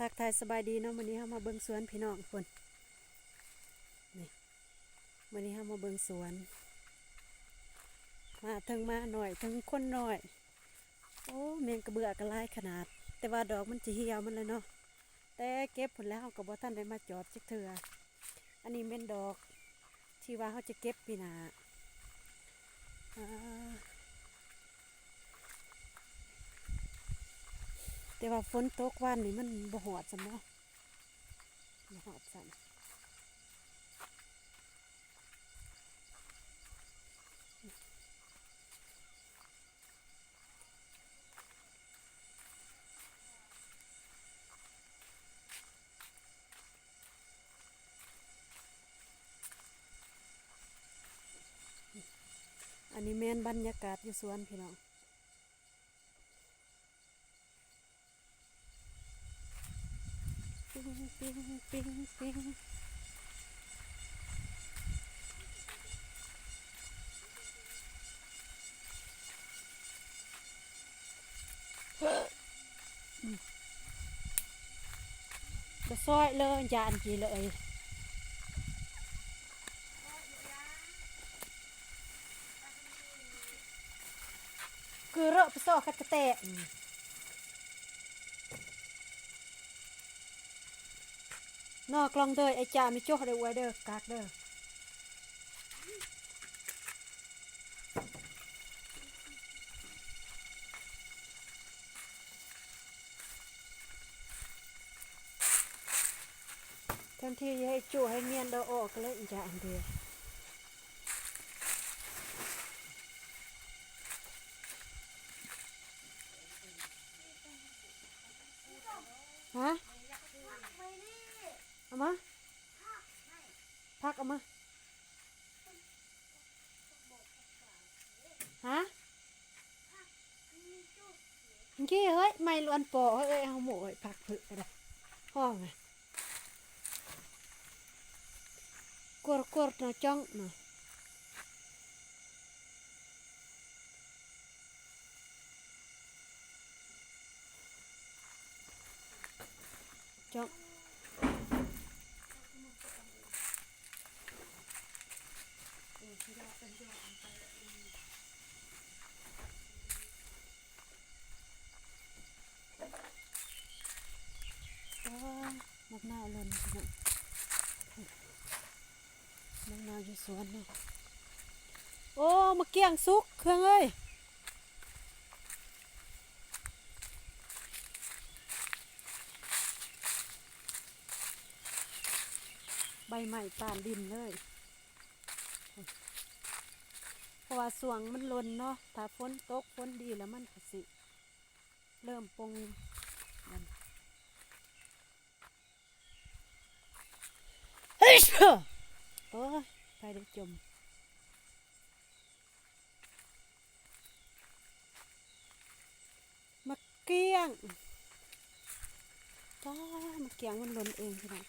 ທັກທາຍສະບາຍດີເນາະ, ມື້ນີ້ເຮົາມາເບິ່ງສວນພີ່ນ້ອງພຸ້ນ. ນີ້ ມື້ນີ້ເຮົາມາເບິ່ງສວນ, ມາເຖິງໝານ້ອຍເຖິງຄົນນ້ອຍ. ໂອ້ ແມງກະເບື້ອກໍຫຼາຍຂະໜາດ, ແຕ່ວ່າດອກມັນຈະຫ່ຽວໝົດແລ້ວເນາະ, ແຕ່ເກັບພຸ້ນແລ້ວ ເຮົາກໍບໍ່ທັນໄດ້ມາຈອບຈັກເທື່ອ. ອັນນີ້ແມ່ນດອກທີ່ວ່າເຮົາຈະເກັບປີໜ້າ. ອ່າ ແຕ່ວ່າຝົນຕົກວານນີ້ມັນບໍ່ຮອດຊ້ຳເນາະ, ບໍ່ຮອດຊ້ຳ. ອັນນີ້ແມ່ນບັນຍາກາດຢູ່ສວນພີ່ນ້ອງ. ປິງ ປິງ ປິງ ປິງ. ອືມ ບໍ່ຊອຍເລີຍ ຢ້ານຈີເລີຍ. ຄືເລາະໄປຊອກຄັດກະແຕ ນອກລອງເດີ ໄອ້ຈ້າມີໂຈະເດີ ອວຍເດີ ກາກເດີ. ແທນທີ່ຈະໃຫ້ຈຸໃຫ້ງຽນເດີ ອອກກະເລີຍອີກຢ່າງເດ. ຮະ? ເອົາມາ ຜັກເອົາມາ. ຮະ? ເມື່ອກີ້ເຮີ້ຍ ໄມ້ລ້ວນປໍເຮີ້ຍ ເອົາໝູກເຮີ້ຍ ຜັກເພີກະດາ ຫ້ອງ ກົດໆ ນະ ຈ້ອງນະ. ຈ້ອງ ໂອ້ ໝາກນາວຫຼົ່ນພີ່ນ້ອງ. ໝາກນາວຢູ່ສວນເນາະ. ໂອ້ ໝາກກ້ຽງສຸກເຄື່ອງເອີຍ. ໃບໄມ້ປານດິນເລີຍ ເພາະວ່າຊ່ວງມັນຫຼົ່ນເນາະ, ຖ້າຝົນຕົກຝົນດີແລ້ວມັນກໍຊິເລີ່ມປົ່ງ. ໂອ້ຍ ໄປໄດ້ຈົ່ມ. ໝາກກ້ຽງ ປ້າ ໝາກກ້ຽງມັນຫຼົ່ນເອງພີ່ນ້ອງ.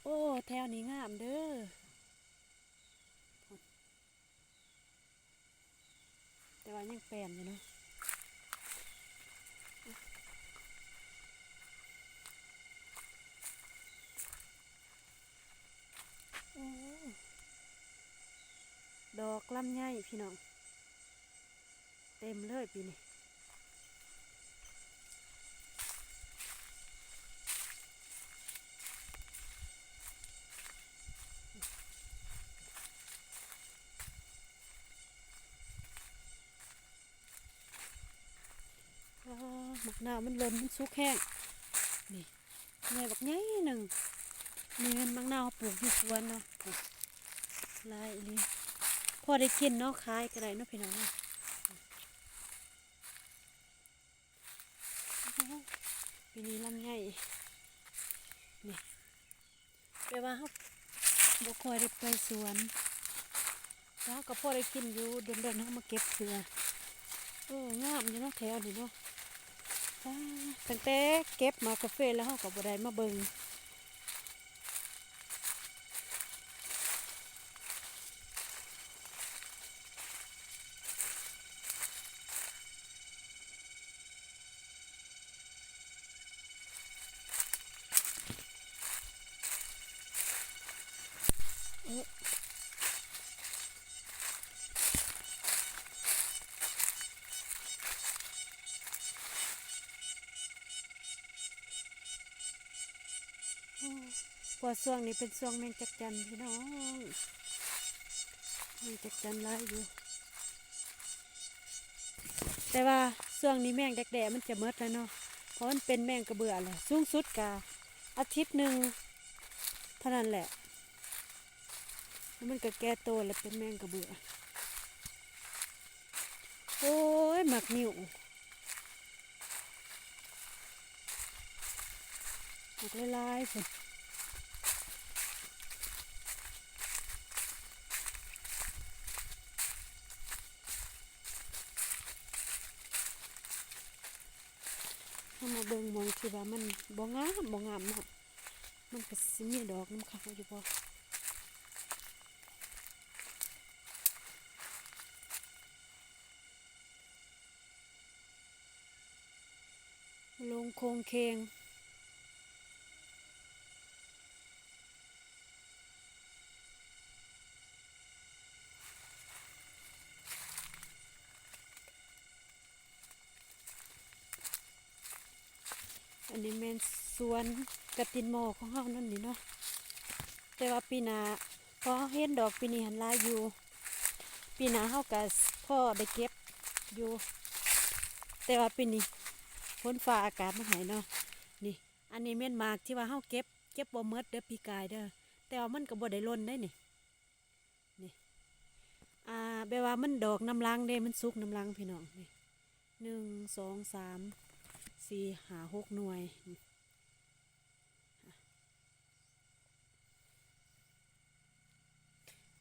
ໂອ້ ແຖວນີ້ງາມເດີ. ແຕ່ວ່າຍັງແປນຢູ່ເນາະ. ໂອ້ ດອກລຳໄຍພີ່ນ້ອງ ເຕັມເລີຍປີນີ້. ອ້າ ໝາກນາວມັນຫຼົ່ນ ມັນສຸກແຮງ ນີ້ ໜ່ວຍບັກໃຫຍ່ໜຶ່ງ. ນີ້ແມ່ນໝາກນາວເຮົາປູກຢູ່ສວນເນາະ ຫຼາຍອີ່ຫຼີ ພໍໄດ້ກິນເນາະ ຂາຍກໍໄດ້ເນາະພີ່ນ້ອງເນາະ. ປີນີ້ລຳໄຍ ນີ້ ແປວ່າເຮົາບໍ່ຄ່ອຍໄດ້ໄປສວນ ແຕ່ເຮົາກໍພໍໄດ້ກິນຢູ່ ດົນໆ ເຮົາມາເກັບເທື່ອ. ເອີ ງາມຢູ່ເນາະ ແຖວນີ້ເນາະ. ປ້າ ຕັ້ງແຕ່ເກັບໝາກກາເຟແລ້ວ ເຮົາກໍບໍ່ໄດ້ມາເບິ່ງ. ໂ ເພາະວ່າຊ່ວງນີ້ເປັນຊ່ວງແມງຈັກຈັ່ນພີ່ນ້ອງ ແມງຈັກຈັ່ນຫຼາຍຢູ່ ແຕ່ວ່າຊ່ວງນີ້ແມງແດກແດ້ມັນຈະໝົດແລ້ວເນາະ ເພາະມັນເປັນແມງກະເບືອແຫຼະ ສູງສຸດກະອາທິດໜຶ່ງເທົ່ານັ້ນແຫຼະ ແລ້ວມັນກະແກ່ໂຕແລ້ວເປັນແມງກະເບືອ. ໂອ້ຍ ໝາກງິ້ວ ໝາກຫຼາຍໆພຸ້ນ ເຮົາມາເບິ່ງໝ່ອງທີ່ວ່າມັນບໍ່ງາມ ບໍ່ງາມເນາະ ມັນກະຊິມີດອກນຳເຂົາຢູ່ບໍ່? ລົງໂຄງເຄງ ອັນນີ້ແມ່ນສວນກະຕິນໝໍຂອງເຮົານັ້ນນີ້ເນາະ ແຕ່ວ່າປີໜ້າ ພໍເຫັນດອກປີນີ້ຫັ້ນຫຼາຍຢູ່ ປີໜ້າເຮົາກະພໍໄດ້ເກັບຢູ່ ແຕ່ວ່າປີນີ້ຝົນຟ້າອາກາດມາໃຫ້ເນາະ ນີ້ ອັນນີ້ແມ່ນໝາກທີ່ວ່າເຮົາເກັບ ເກັບບໍ່ໝົດເດີ້ ປີກາຍເດີ້ ແຕ່ວ່າມັນກະບໍ່ໄດ້ຫຼົ່ນເດ້ນີ້ ນີ້ ອ່າ ແບບວ່າມັນດອກນຳຫຼັງເດ້ ມັນສຸກນຳຫຼັງພີ່ນ້ອງ ນີ້ ໜຶ່ງ ສອງ ສາມ ສີ່ ຫ້າ ຫົກໜ່ວຍ ນີ້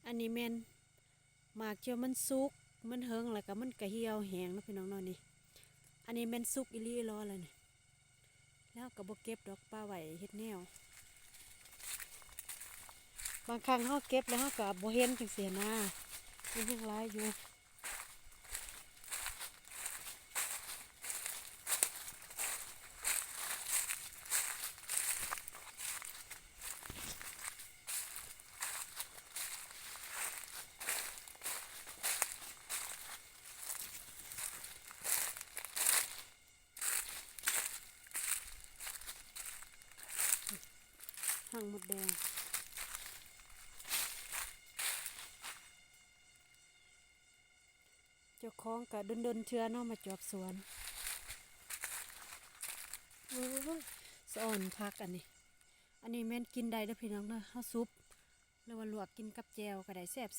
ອັນນີ້ແມ່ນໝາກທີ່ວ່າມັນສຸກ ມັນເຫິງ ແລ້ວກະມັນກະຫ່ຽວແຫ້ງເນາະພີ່ນ້ອງເນາະ ນີ້ ອັນນີ້ແມ່ນສຸກອີ່ຫຼີອີ່ຫຼໍແລ້ວນີ້ ແລ້ວກະບໍ່ເກັບດອກ ປະໄວ້ເຮັດແນວ ບາງຄັ້ງເຮົາເກັບແລ້ວເຮົາກະບໍ່ເຫັນຈັ່ງຊີ້ນະ ມັນຍັງຫຼາຍຢູ່. ຮັງມົດແດງ ເຈົ້າຂອງກະດົນໆເທື່ອເນາະ ມາຈອບສວນ ໂອ້ຍ ສະອອນຜັກອັນນີ້ ອັນນີ້ແມ່ນກິນໄດ້ເດີ້ພີ່ນ້ອງເດີ້ ເຮົາສຸບ ຫຼືວ່າລວກກິນກັບແຈ່ວກະໄດ້ແຊບໆ.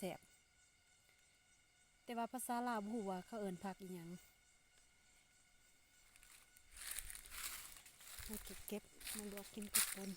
ແຕ່ວ່າພາສາລາວບໍ່ຮູ້ວ່າເຂົາເອີ້ນຜັກອີ່ຫຍັງ ເຮົາເກັບ ເກັບມາລວກກິນກັບປົ່ນ.